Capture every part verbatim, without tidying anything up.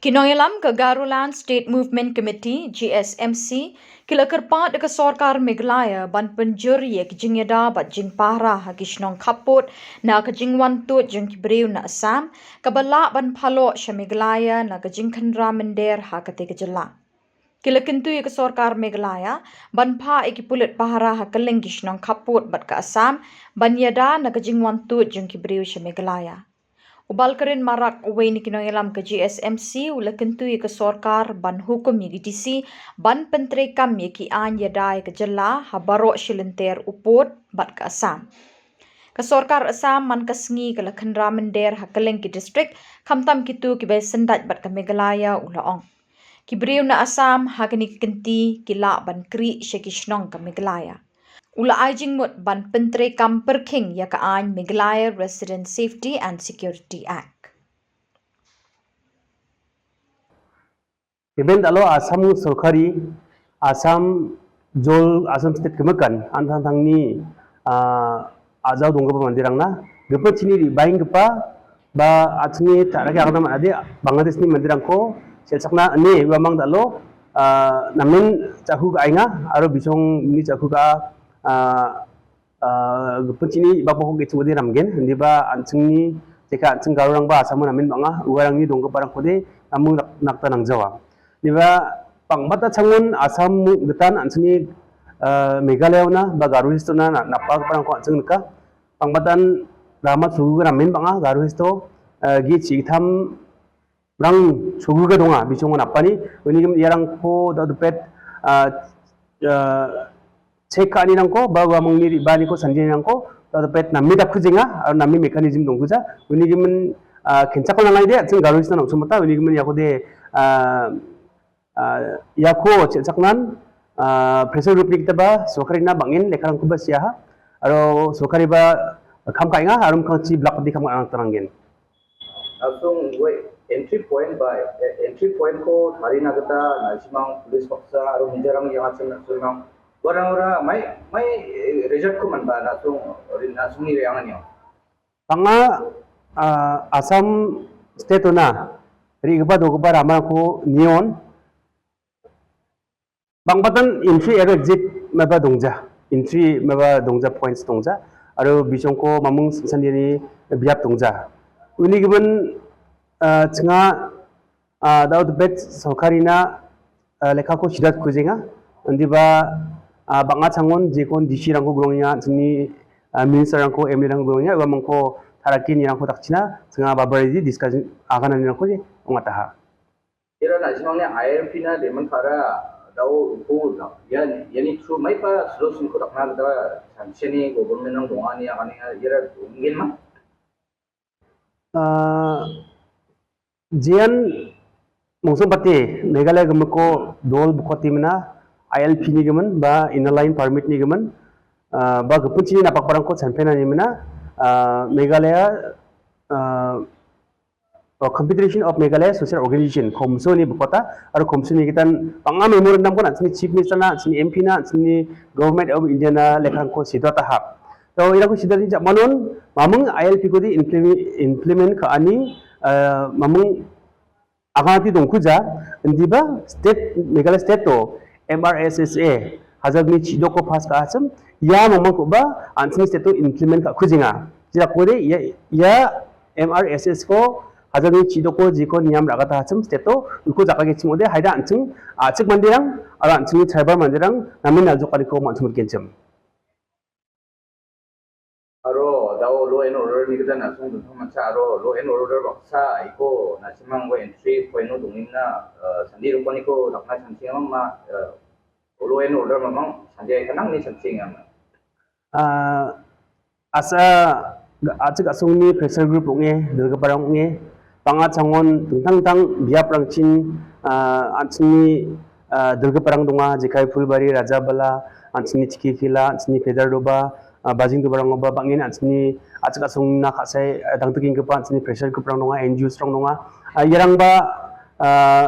Kinoi alam ka Garoland State Movement Committee, G S M C, ki la kyrpad ka sorkar Meghalaya ban pynjur ïa ki jingïada bad jingpahara ha ki shnong khappud na ka jingwan tuid jong ki briew na Assam, kaba lah ban phaloh sha Meghalaya na ka jingkhynra mynder ha kata ka jylla. Ki la kyntu ïa ka sorkar Meghalaya ban phah ïa ki pulit pahara ha kylleng ki shnong khappud bad ka Assam ban ïada na ka jingwan tuid jong ki briew sha Meghalaya. U Balkren Marak, uwei na ki nongïalam ka G S M C, u la kyntu ïa ka sorkar ban hukum ïa ki D C ban pyntreikam ïa ki aiñ ïada ïa ka jylla ha baroh shi lynter u pud bad ka Assam. Ka sorkar Assam man ka sngi ka la khynra mynder ha kylleng ki district, khamtam kito kiba ïasyndait bad ka Meghalaya, u la ong. Ki briew na Assam ha kane ka kynti ki lah ban khrih sha ki shnong ka Meghalaya. U la ai jingmut ban pyntreikam pyrkhing ïa ka aiñ Meghalaya Resident Safety and Security Act. Iben dalo Assam sorkari, Assam jol, Assam state kemekan, an·tangtangni, ah, a·jao donggipa manderangna gipin chini re·baenggipa ba an·chingni ta·rake agana man·ade Bangladeshni manderangko selsakna ine uamang dalo, ah, namen ja·hu ka·enga aro bisongni ja·hu ka·a, ah, ah, gipin chini ibapako ge·chimode namgen. Indiba an·chingni jeka an·ching garorangba Assamo namen bang·a, uarangni donggiparangkode namung nak-, nakta nangjawa. Indiba bang·bata changon Assam gitan an·chingni, ah, Meghalayaona ba Garo Histona na-, napbagiparangko an·ching nika. Bang·batan rama cholguga namen bang·a, Garo Histo, ah, ge chigittam rang cholguga donga, bisongo napani. Uni gimin iarangko dal·dipet, ah, ah, chek ka·anirangko ba uamangni re·baaniko sandirangko dal·dipet name dakkujenga aro name mechanism dongkuja. Uni gimin, ah, kenchakna nangaide, an·ching Garo Histona na·somata. Uni gimin iakode, ah, ah, iako chel·chaknan, ah, pressure group-ni gitaba sorkarina bang·en lekkarangkoba seaha. Aro sorkariba kam ka·enga aro mikkangchi bilakpade kam ka·na gita nanggen. Nasung ue entry point ba, eh, entry point-ko tarina gita na·simang police baksa aro mijarang iangachim na·simang uarangora mai, mai, eh, result-ko manba nasung, nasungni re·anganio. Bang·a, ah, Assam state-ona re·gipa do·gipa ramarangko nion. Bang·batan entry aro exit maba dongja, entry maba dongja, points dongja, aro bisongko mamung singsanjani biap dongja. Uni gimin, ah, chinga, ah, dal·dipet sorkarina, ah, lekkako sidat kujenga. Indiba, ah, bang·a changon jekon D C-rangko grongenga, chingni, ah, minister-rangko, M L A-rangko grongenga, uamangko tarake nirangko dakchina, chinga babaredi discussion agananirangko ongataha. Iara na·simangni I L P-na deman ka·ra dao uko dak-, ian, iani through maiba solution-ko dakna gita chancheni government-rang donga ine aganenga iara donggenma? Ah, jean mongsongpate Meghalaya gimikko dol bukati mina I L P-ni gimin ba Inner Line Permit-ni gimin, ah, ba gipin chini napakparangko chanpenani mina, ah, Meghalaya, ah, o Confederation of Meghalaya Social Organization, komsoni bukota, aro komsoni gitan bang·a memorandum-ko an·chingni Chief Minister-na, an·chingni M P-na, an·chingni Government of India-na lekkarangko sidataha. To irangko sidani jamanon mamung I L P-kode implement, implement ka·ani, eh, mamung aganati dongkuja, indiba state, Meghalaya state-o M R S S A hajalni chidoko pass ka·achim, ia mangmangkoba an·chingni state-o implement ka·kujenga. Jirakode ia, ia M R S S ko hajalni chidoko jiko niam ra·gatachim state-o uko jakagechim ong·ode, haida an·ching, a·chik manderang aro an·chingni tribal manderang namen naljokaniko man·chim rikgenchim. Aro dao law and order-ni gita na·song dingtang mancha aro law and order baksa iko na·simang ua entry point-o dongengna, eh, sandi rokoniko dakna chanchienga ma, eh, law and order mamang sandi aikanang ni chanchienga ma. Ah, asa ga-, a·chik a·songni pressure group ong·e, dilgiparang ong·e, bang·a changon dingtang dingtang biaprangchin, ah, an·chingni, ah, dilgiparang donga, jekai Phulbari, Rajabala, an·chingni Chikikila, an·chingni Pedardoba, ah, Bajingdobarangoba bang·en an·chingni a·chik a·songna ka·sae, ah, dangdikenggipa an·chingni pressure group-rang donga, N G Os-rang donga. Ah, iarangba, ah,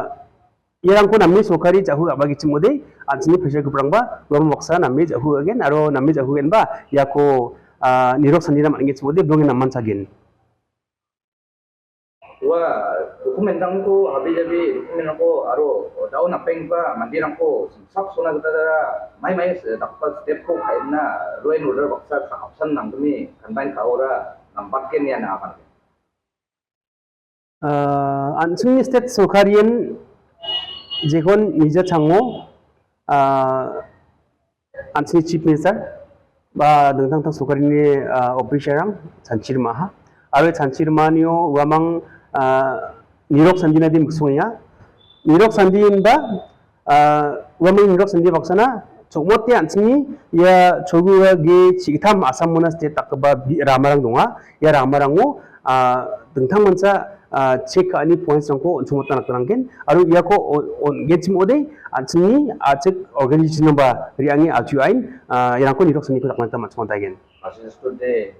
iarangko name sorkari ja·hu a·bagechim ong·ode, an·chingni pressure group-rangba uamang baksa name ja·hu a·gen aro name ja·hu a·genba iako, ah, nirok sandina man·gechim ong·ode, bilonge naman chagen. Ua dokumentrangko, habi-jabi dokumentrangko aro dao napenggipa manderangko simsaksona gita mai mai dakgipa stepko ka·enna law and order baksa ka-, apsan nanggnini kanbain ka·ora nambatgen ian agan. Ah, an·chingni state sorkarian jekon nijachango, ah, an·chingni Chief Minister ba dingtang dingtang sorkarini, ah, officerrang chanchi rimaha. Aro ia chanchi rimanio uamang, ah, nirok sandinade miksongenga. Nirok sandi inba, ah, uamang nirok sandi baksana chongmote an·chingni ia cholguga ge chigittam Assamona state dakgipa bi-, ramarang donga. Ia ramarango, ah, dingtangmancha, ah, chek ka·ani pointsrangko on·chongmotna gita nanggen. Aro iako on-, on-, on·genchim ong·ode, an·chingni, ah, chek organizationrangba re·ange R T O ain, ah, iarangko nirok saniko dakna gita man·chongmotaigen. Marxist Day,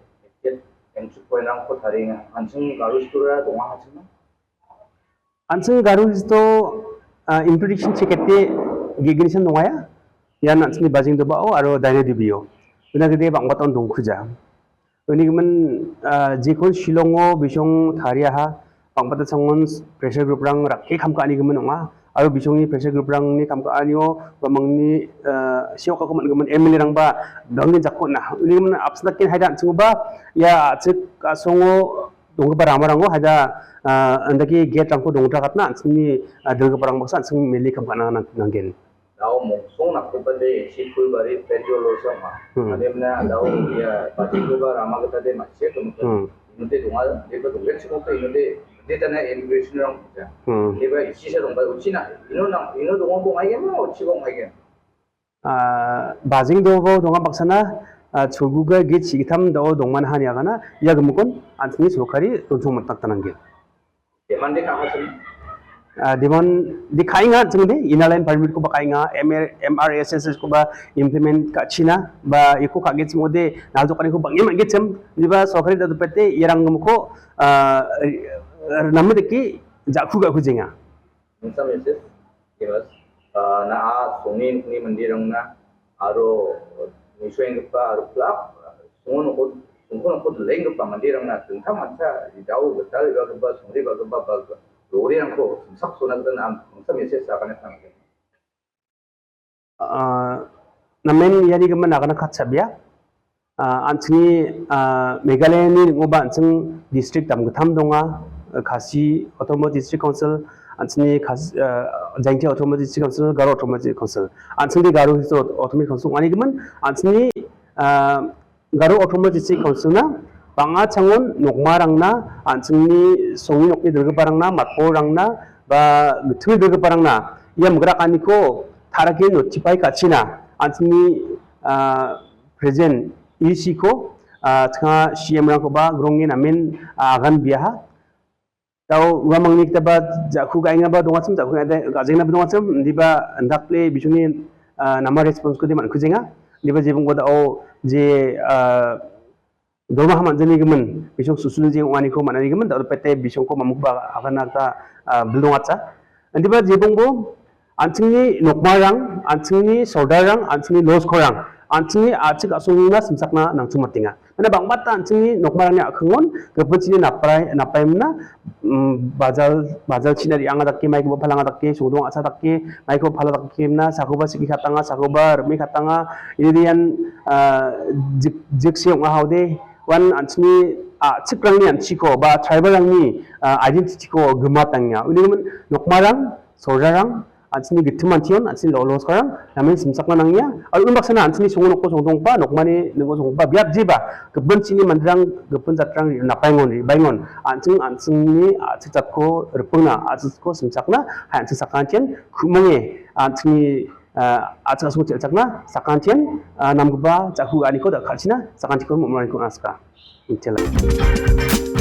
Enkchik pointrangko tarienga. An·ching Garo Hill-o donga, an·ching? An·ching Garo Hill-o, ah, introduction chekete ge·gnisan dongaia. Ian an·chingni Bajing Dobao aro Daina Debio. Una gede bang·batan dongkuja. Unigimin, ah, jekon Shillongo bisong tariaha, bang·bata changon pressure group-rang rake kam ka·anigimin ong·a. Aro bisongni pressure group-rangni kam ka·anio uamangni, ah, seokako man·gimin M L A-rangba bangni jakko on·a. Unigimin apsan dake haida an·chingba ia a·chik a·songo donggipa ramarango haida, ah, andake gate-rangko dongrakatna an·chingni, ah, dilgiparang baksa an·ching mele kam ka·na nang-, nanggen. Dao mongsong nakgipade Sikulbari Penjolo sama. Hmm. Ademna dao ia patikoba rama gitade ma·sia kemudian Hmm. inode donga, deba donggen sikoke inode, de tana immigration-rang puja. Hmm. Deba isisa dongba uchina, ino nang, ino donga bongaigema, uchiba bongaigema. Ah, Bajing Dobao donga baksana, ah, cholguga ge chigittam dao dongman hani agana, ia gimikon an·chingni sorkari donchong mitnakta nanggen. Demand-de ka·achim? Ah, demand-de ka·enga an·chingde, Inner Line Permit-koba ka·enga, M R, M R S S-koba implement ka·china, ba iko ka·genchim ong·ode, naljokaniko bang·en man·genchim, indiba sorkari dapete iarang gimikko, ah, namedake ja·ku ga·kujenga. Mingsa message, Dimas, ah, na·a songni nokni manderangna aro nisoenggipa aro plak, songo noko, songko noko dilenggipa manderangna dingtang mancha dao gital ribagipa, songribagipa ba rorirangko simsaksona gita na·a mingsa message agane tanggen. Ah, namen iani gimin agana katchabia. Ah, an·chingni, ah, Meghalayani ning·oba an·ching district damgittam donga. Ah, Khasi Autonomous District Council, an·chingni Khas-, ah, Jaintia Autonomous District Council, Garo Autonomous District Council. An·chingde Garo Hill Autonomous Council ong·ani gimin, an·chingni, ah, Garo Autonomous District Council-na bang·a changon nokmarangna an·chingni songni nokni dilgiparangna, matbolrangna ba gitchakni dilgiparangna ia migrakaniko ta·rake notify ka·china an·chingni, ah, present E C-ko, ah, changa C M-rangkoba grongni namen, ah, agan biaha. Dao uamangni gitaba ja·ku ga·engaba dongachim, ja·ku ga·de-, ga·jengnabe dongachim, indiba indakple bisongni, ah, nama response-kode man·kujenga. Indiba jebongba dao je, ah, dormaha man·jani gimin, bisong susulni jeng ong·aniko man·ani gimin, dao pete bisongko mamukba agana gita, ah, bil dongacha. Indiba jebongbo, an·chingni nokmarang, an·chingni sordarrang, an·chingni loskorrang, an·chingni a·chik a·songna simchakna nangchumatenga. Mane bang·bata an·chingni nokmarangni a·kingon gipinchini naprai-, napaimna, mm, bajal, bajalchina re·anga dake, maikoba palanga dake, songdong a·sa dake, maikoba pala dake mna, sakoba siki katanga, sakoba rim·e katanga, ini dian, ah, jik-, jikse ong·a haode, uan an·chingni a·chikrangni an·chiko ba tribal-rangni, ah, identity-ko gimatangenga. Uni gimin nokmarang, sordarrang, an·chingni gittim antion, an·chingni lo-, loskarang, namen simchakna nangenga. Aro unbaksana an·chingni songo nokko songdonggipa, nokmani ning·o songgipa biap jeba, gipin chini manderang, gipin jatrang napaingon, ribaingon. An·ching, an·chingni a·chik jatko ripengna, a·chikko simchakna, hai an·ching sakantian, ku·monge, an·chingni, ah, a·chik a·songko chelchakna, sakantian, ah, namgipa ja·ku ga·aniko da-, ka·china, sakantiko mo·maraniko on·aska. Mitela.